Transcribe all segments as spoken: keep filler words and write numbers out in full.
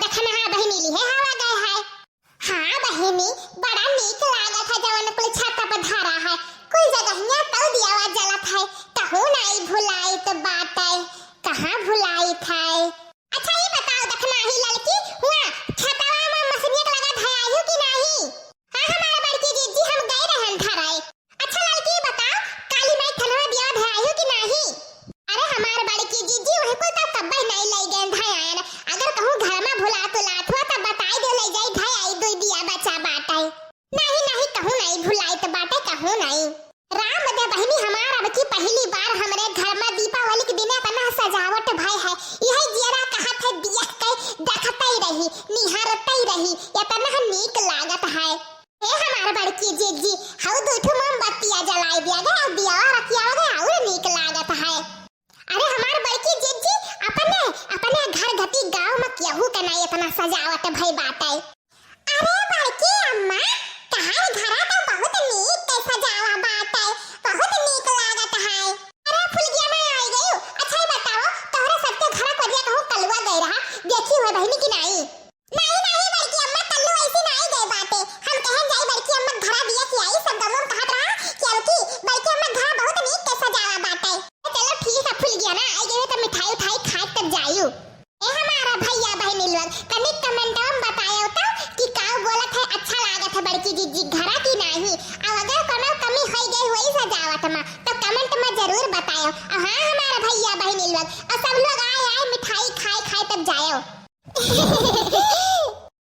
देखना है बहिनी, लिहे हवा गए है। हाँ बहिनी, बड़ा नीक लागत है जवन कुल छत पर धरा है, कुल जगहिया तौ दियावा जलत है, कहूँ नाई भुलाइत बाटे, कहाँ भुलाइत है। अच्छा ई बताओ देखना ही ललकी, हुआ छतवा में मसनिया के लगा धरायू कि नाही? हाँ हमार बड़की जीजी, हम गए रहन धराए। अच्छा ललकी बताओ, काली माई थनवा दिया धरायू कि नाही? अरे हमार बड़की जीजी, वही कुल तब कब्बे नाई लई गए धरायन। अगर कहूँ घर में भुला तुलात हुआ तब बताई दे, लई जाई धराई दुई दिया बचा बाटे। नाही नाही, कहूँ नाई भुलाइत बाटे, कहूँ नाई। राम दे बहिनी, हमार अब की पहली बार हमरे घर में दीपावली के दिने इतना सजावट भय है, यही जियरा कहत है देख के, देखते ही रही, निहारते ही रही, इतना नीक लागत है। हे हमार बड़की जीजी, हऊ दू ठो मोमबत्तिया जलाई दिया गया, दियावा रखिया गया, और नीक लागत है। अरे हमार बड़की जीजी, अपने, अपने घर घटी गाँव में केहू के नाई इतना सजावट भई बाटे। अरे बड़की अम्मा, तहार घरा तो बहुत नीक के सजावा बाटे, बहुत नीक लागत है। अरे फुलगिया ना आई गयू। अच्छा ई बताओ, तोहरे सबके घरा कोरिया कहूँ कलुआ गए रहा, देखी हुए बहिनी कि नाई? नाही नाही बड़की अम्मा, कल्लू ऐसी नाई गए बाटे। हम कहन जाई बड़की अम्मा घरा दिया कि आई, सब गमम कहत रहा कि अब की बड़की अम्मा घरा बहुत नीक के सजावा बाटे। चलो ठीक है फुलगिया ना आई गए तो मिठाई उठाई खाए तब जायू। ए हमारा भैया बहिनी लोग, तनी कमेंटवा में बतायो तो कि का बोलत है, अच्छा लागत है बड़की जीजी घरा की नाही। अब अगर कोनो कमी होई गई होई सजावट में तो कमेंट में जरूर बतायो। और हाँ हमारा भैया बहिनी लोग, और सब लोग आए आए मिठाई खाए खाए तब जायो।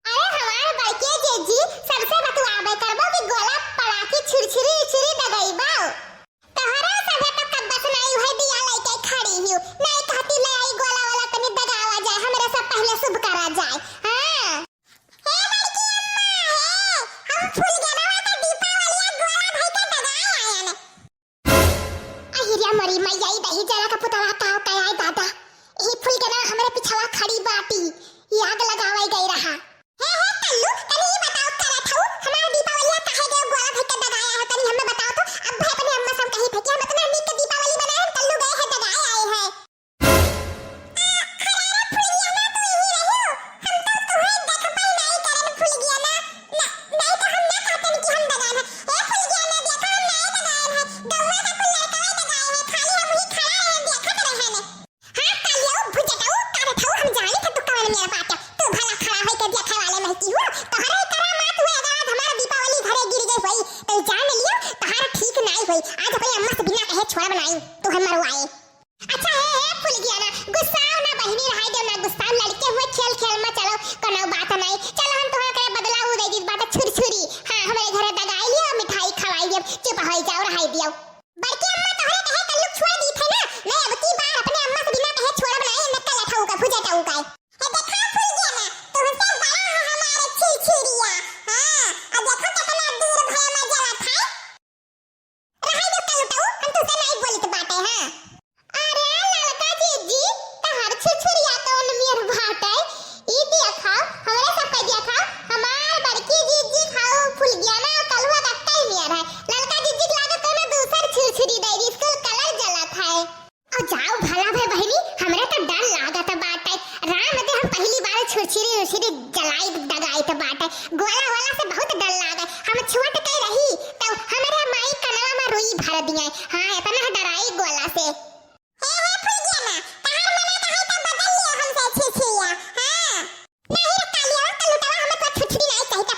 अरे हमार बड़की जीजी, सबसे बतुआबे करबो कि गोला पड़ाकी छुरछुरी उछुरी दगइबो। तोहरा सभे तो कब्बस नाई उहे दिया लइके खड़ी हियो। नाई कहती ले आई गोला वाला तनी दगावा जाए, हमरे सब पहले शुभ करा जाए। हाँ। हे बड़की अम्मा, हे, हम फुलगेनवा के दीपावलिया गोला धइ के दगाए आयन। अहिरिया मोरी मैया, ई दही जरा का पुतवा का का आई दादा। ई फुलगेनवा हमरे पिछवा खड़ी बाटी। ई आग लगावे गई रहा। हे, हे, कल्लू, तनी ई बताओ, करत हऊ, हमार दीपावलिया काहे गयो गोला धइ के दगाया है? तनी हमें बताओ तो, अब भाई अपने अम्मा से हम कही थे कि हम इतना नीक दीपावली बनाए, हम कल्लू गए हैं, दगाए आए हैं। आ, अरे, अरे, फुलगिया ना, तू यही रहियो, हम तो तुहे देखबे नहीं करन, फुलगिया ना, ना, नहीं तो हम ना कहतन कि हम दगान है। हे फुलगिया ना, देखो, हम नहीं दगान है, गौवा का कुल लड़कवा दगाए है, खाली हम ही खड़ा रहे, देखत रहे ने। हाँ, कालियो भुजटऊ, का देखऊ, हम जानी थे तू कवन मेर बाटे। तू भला खड़ा होई के देखे वाले महकी हो। तोहरे करामात हुए, अगर आज हमार दीपावली घरे गिर गई होई, तो जान लियो, तोहार ठीक नाई होई। आज अपने अम्मा से बिना कहे छोड़ब नाई, तू हम मरवाए। अच्छा हे, हे फुलगिया ना, गुस्साओ ना बहिनी, रहाई देव ना गुस्साओ, लड़के हुए खेल खेल में चलो, कोनो बात नाई। चलो हम तोहरा के बदला उ दे दीत बाटे छुरछुरी। हाँ, हमरे घरे दगाई लियो, मिठाई खवाई दियो, चुप होई जाओ, रहाई दियो। बड़की अम्मा तोहरे कहे कल्लू छोड़ दी थे ना, मैं अब की बार अपने अम्मा से बिना कहे छोड़ब नाई, नक्कल अठाऊ का, भुजटऊ का। हे देखा फुलगिया ना, तुमसे बड़ा है हमारे छिरछिरिया। हाँ, अब देखो कितना दूर भया में जलत है। रहाई दे कल्लू टऊ, हम तुमसे नाई बोलित बाटे, हाँ। अरे ललका जीजी, तहार छुरछुरिया कौन मेर बाटे? ई देखा, हमरे सब के देखा, हमार बड़की जीजी खाऊ फुलगिया ना कलुआ गत्ता ही मेर है। ललका जीजी के लागे कोनो दूसर छुरछुरी दे दी, स्कूल कलर जलत है। और जाओ भला भे बहिनी, हमरे तो डर लागत बाटे। राम दे हम पहली बार छुरछुरी उरछुरी जलाई दगाइत बाटे। गोला वाला से बहुत डर लागे। हम छोट के रही तो हमरे माई कनवा में रुई भर दिए। हाँ, इतना डराई गोला से। हे, हे फुलगिया ना, तहार मना कहे तो बदल लियो हमसे छिछिया। हाँ। नहीं रे कालिया, और कलुटवा हमें तो छुरछुरी नहीं चाहिए, तो